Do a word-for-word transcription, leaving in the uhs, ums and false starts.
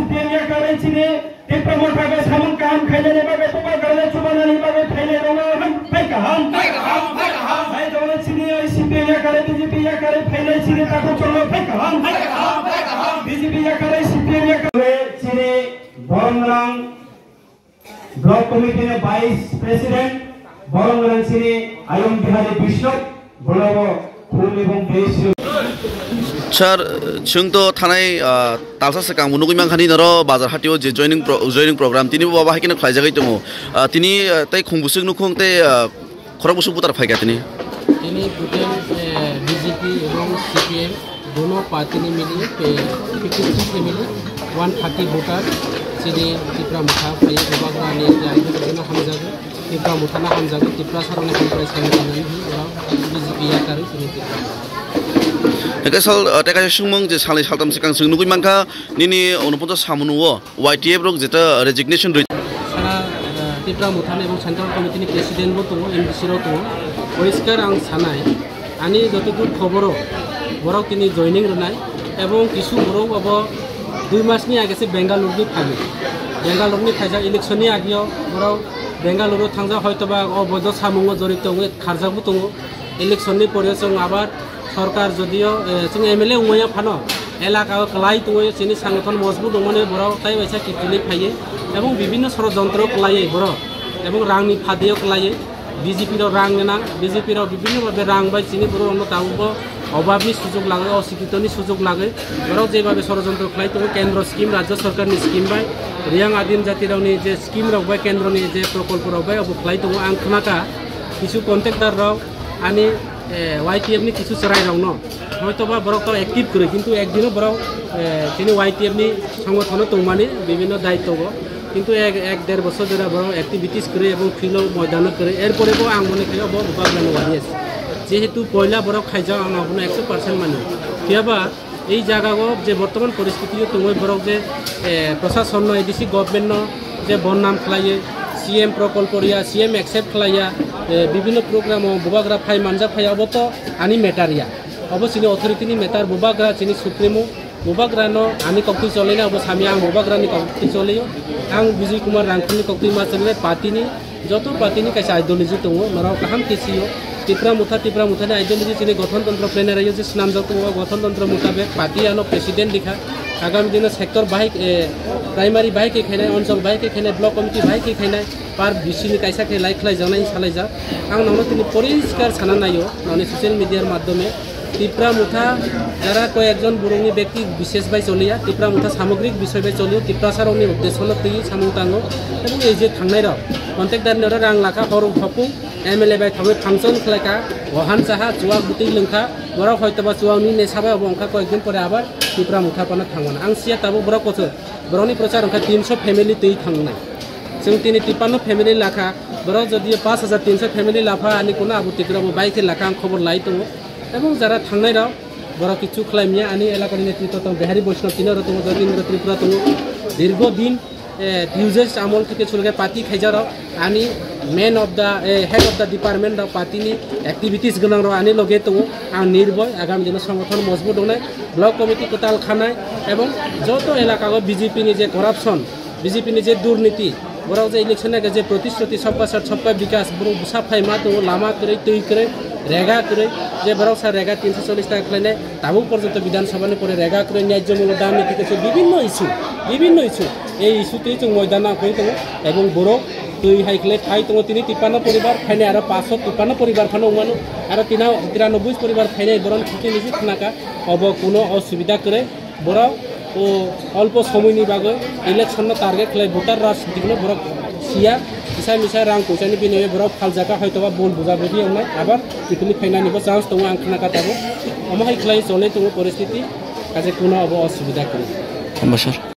P M yakarwi chini Tipra Motha khe samung kaham khainani bagwi, bubagrano chubanani bagwi phainai rwno phai kaham. Phai kaham, phai kaham, phai kaham. Hai jora chini C P M yakarwi, B J P yakarwi phainai chini takhuk chwngno phai kaham. Phai kaham, phai kaham. B J P yakarwi, C P M yakarwi chini Boromgwnang Block Committee ni Vice President, Boromgwnang chini Ayong Bihari Bishnop, bonobo khulum ebong beisyo. Sir, chwng to thanai, ah, talsa swkang bo nugwi mankha nini oro bazar hatio je joining pro-, joining program, tini bo baba hai kheno khlaijagwi tongo. Ah, tini, ah, tei khung bwswk nukhung tei, ah, khorok bwswk butar phaikha tini. Tini total, eh, B J P ebong C P M dono party ni mili, eh, fifty three family, one thirty voter, chini Tipra Motha phaiya, bubagrani je aidologino hamjago, Tipra Mothano hamjago, Tiprasarokni hamkrai sanwi tongmani hwnwi oro B J P yakarwi chini Tipra Motha. Hwnkhe sal, eh, tei kaisa swngmung je salni saltam swkang chwng nugwi mankha, nini unoponchas samungo Y T F rok jeta resignation rwi. Sara, eh, Tipra Mothani ebong Central Committee ni President bo tongo, M D C rok tongo. Poriskar ang sanai, ani jotodur khoboro borok tini joining rwnai ebong kisu borok abo dui mas ni age se Bengaluru ni phaio. Bengaluru ni phaijak election ni ageo borok Bengaluru thangjak, hoitoba o bodo samungo jorito wngwi kharjak bo tongo. Election ni pore chwng abar sorkar jodio, eh, chwng M L A wngmaya phano elaka o kwlai tongwi chini sangothon mojbut wngmani borok tai waisa kiphilwi phaiwi ebong bibinno sorojontro kwlaiwi borok ebong rangni phadio kwlaiwi B J P rok rang gwnang, B J P rok bibinno bhabe rang bai chini borok rokno tabukbo obabni sujok lagwi, osikitoni sujok lagwi borok jebhabe sorojontro khlai tongo, kendro scheme, rajya sorkarni scheme bai, Riyang Adim Jati rokni je scheme rok bai, kendroni je prokolpo rok bai obo khlai tongo. Ang khwnakha kisu contractor rok ani, eh, Y T F ni kisu chwrai rokno, hoitoba borok to active kwrwi, kintu ekdino borok, eh, chini Y T F ni songothono tongmani bibinno daityogo, kintu ek, ek der bosor jora borok activities kwrwi ebong field o moidano kwrwi, erpore bo ang mone khaio bo bubagrano wariya se. Jehetu poila borok khaijak, ang abono ekso percent mani. Phiyaba ei jagao je bortoman poristiti o tongwi borok je, eh, prosasonno, A D C government no je bonnam khlaiwi, C M prokolpo riya, C M accept khlaiya, eh, bibinno program o bubagra phai manjak phai, obo to ani matter ya. Obo chini authority ni matter, bubagra chini supremo, bubagra no ani koktwi cholina obo samya ang bubagra ni koktwi cholio. Ang Bijay Kumar Rangkhal ni koktwi ma choli, party ni joto party ni kaisa ideology tongo, norok kaham khe sio. Tipra Motha, Tipra Motha ni ideology chini gothon tontro plenary o je swnamjak tongo, gothon tontro mutabek party ano president rikha. Agami dino sector bahai, eh, primary bahai khe khainai, onchol bahai khe khainai, block committee bahai khe khainai, par B C ni kaisa khe lai khlaijaknai salaijak. Ang nono tini poriskar sana naio, noni social media r madhyome. Tipra Motha jara koyekjon borokni bekti bishesh bai choliya, Tipra Motha samogrik bishoy bai cholio, Tiprasarokni uddeshono twi samung tango. Ebong ei je thangnairok, contractor ni oro rang lakha, hor hopung, M L A bai thangwi function khlaikha, wahan chaha, chuwak bwtwi lwngkha, borok hoitoba chuwak nini sabai obo wngkha, koyekdin pore abar Tipra Motha phano thangmano. Ang siya tabuk borok kochok, borokni prochar wngkha tinso family twi thangnai. Chwng tini tipanno family lakha, borok jodi pash hajar tinso family lapha, ani kuno abo Tipra bo bai khe lakha, ang khobor lai tongo. Ebong jara thangnai rok, borok kichu khlai manya, ani elakani netritw tong Bihari Vaishnav tini oro tongo, Jatindra Tripura tongo. Dirgo din, eh, T U J S amol theke chulge party khaijak rok, ani man of the, eh, head of the department rok, party ni activities gwnang rok ani loge tongo. Ang nirboi, agami dino songothon mojbut wngnai, block committee kwtal khanai, ebong joto elaka o B J P ni je corruption, B J P ni je durniti, borok je election age je protishruti sabka sath sabka bikas, borok bwsa phai ma tongo, lama kwrwi, twi kwrwi, rega kwrwi, je borok sa rega tinso chollish taka khlainai, tabuk porjonto Bidhan Sabha ni pore rega kwrwi, nyajjo mulo dam niti kaisa bibinno issue, bibinno issue, ei issue twi chwng moidano nangkhe tongo, ebong borok twi hai khlai phai tongo tini tipanno poribar, phainai aro paanch sho tipanno poribar phano wngmano, aro tina-, tiranoboi poribar phainai borok thikhe niji khnakha, obo kuno osubida kwrwi. Borok o olpo somoini bagwi election no target khlai, voter rajniti no borok siya, kisa misa rang poichani biniyogo borok phaljaka, hoitoba bol buja budi wngnai, abar kiphilwi phainani bo chance tongo, ang khna kha tabuk. Omo hai khlai cholwi tongo poristiti, kaisa kuno obo osubida kwrwi. Hambai sir.